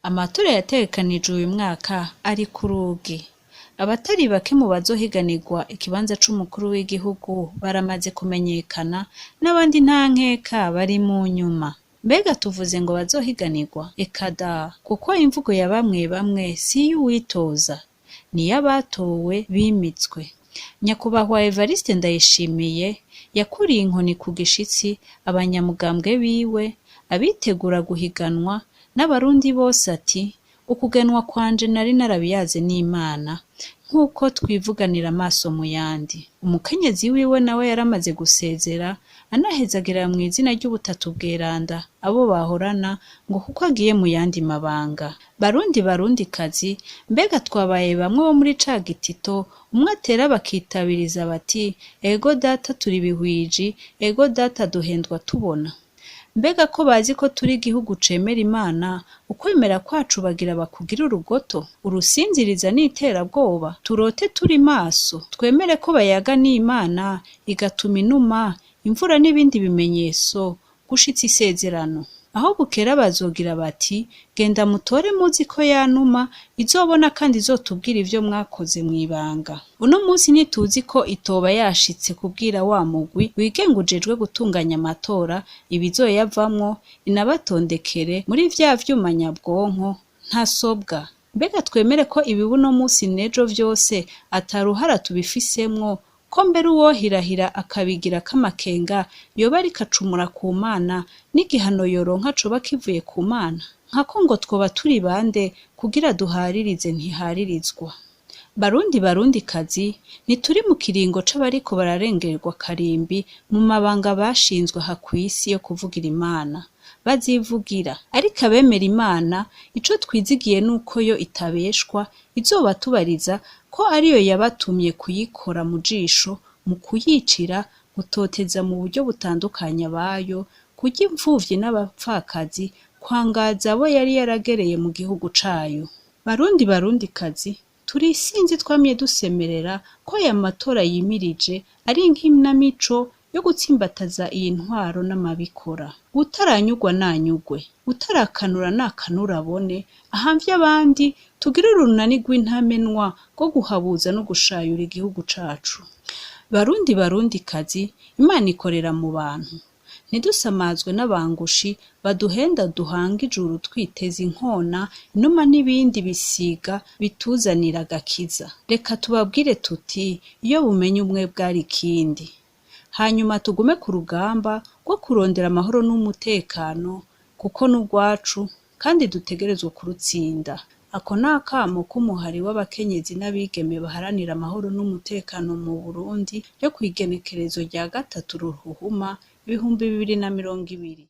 Amatora yategekanijwe uyu mwaka ari ku rugi. Abatari bake mu bazohiganirwa ikibanza c'umukuru w'igihugu baramaze kumenyekana, n'abandi nta nkeka bari mu nyuma. Mbega tuvuze ngo bazohiganirwa? Eka da! Kuko imvugo ya bamwe bamwe si iy'uwitoza, ni iy'abatowe bimitswe. Nyakubahwa Evariste Ndayishimiye yakuriye inkoni ku gishitsi abanyamugambwe biwe, abitegura guhiganwa n'abarundi bose ati ukugenwa kwanje nari narabiyaze n'Imana, nk'uko twivuganira amaso mu yandi. Umukenyezi wiwe nawe yaramaze gusezera, anahezagira mw'izina ry'ubutatu bweranda abo bahorana ngo kuko agiye mu yandi mabanga. Barundi barundikazi, mbega twabaye bamwe bo muri ca gitito, umwe atera bakitabiriza bati ego data turi ibihwiji, ego data duhendwa tubona. Mbega ko bazi ko turi igihugu cemera Imana, ukwemera kwacu bagira bakugire urugoto, urusinziriza n'iterabwoba, turote turi maso, twemere ko bayaga n'Imana, igatuma inuma, imvura n'ibindi bimenyetso, gushitsa isezerano. Aho bukera bazogira bati genda mutore muzi ko ya numa izobona kandi izotubwira ivyo mwakoze mw'ibanga. Uno munsi ntituzi ko itoba yashitse kubwira wa mugwi wigenga ujejwe gutunganya amatora ibizoyavamwo, inabatondekere muri vya vyuma nyabwonko ntasobwa. Mbega twemere ko ibiba uno munsi n'ejo vyose ata ruhara tubifisemwo, ko mbere uwohirahira akabigirako amakenga yoba ariko acumura ku Mana, n'igihano yoronka coba kivuye ku Mana? Nkako ngo twoba turi bande kugira duharirize ntiharirizwa? Barundi barundikazi, ntituri mu kiringo c'abariko bararengerwa karimbi mu mabanga bashinzwe aha kw'isi yo kuvugira Imana. Bazivugira, ariko abemera Imana, ico twizigiye nuko yo itabeshwa, izobatubariza ko ariyo yabatumye kuyikora mu jisho, mu kuyicira, gutoteza mu buryo butandukanye abayo, kurya impfuvyi n'abapfakazi, kwangaza abo yari yaragereye mu gihugu cayo. Barundi barundikazi, turi isinzi twamye dusemerera ko aya matora yimirije ari inkinamico yo gutsimbataza iyi ntwaro n'amabikora. Uwutaranyurwa nanyurwe, uwutarakanura nakanure abone, ahamvye abandi, tugire urunani rw'intamenwa rwo guhabuza no gushayura igihugu cacu. Barundi barundikazi, Imana ikorera mu bantu. Ntidusamazwe n'abangushi baduhenda duhanga ijuru twiteza inkona, inuma n'ibindi bisiga bituzanira agakiza. Reka tubabwire tuti iyo bumenye umwe bwari ikindi. Hanyuma tugume ku rugamba rwo kurondera amahoro n'umutekano kuko n'urwacu kandi dutegerezwa kurutsinda. Ako ni akamo k'umuhari w'abakenyezi n'abigeme baharanira amahoro n'umutekano mu Burundi ryo kw'igenekerezo rya 3 Ruhuhuma 2020.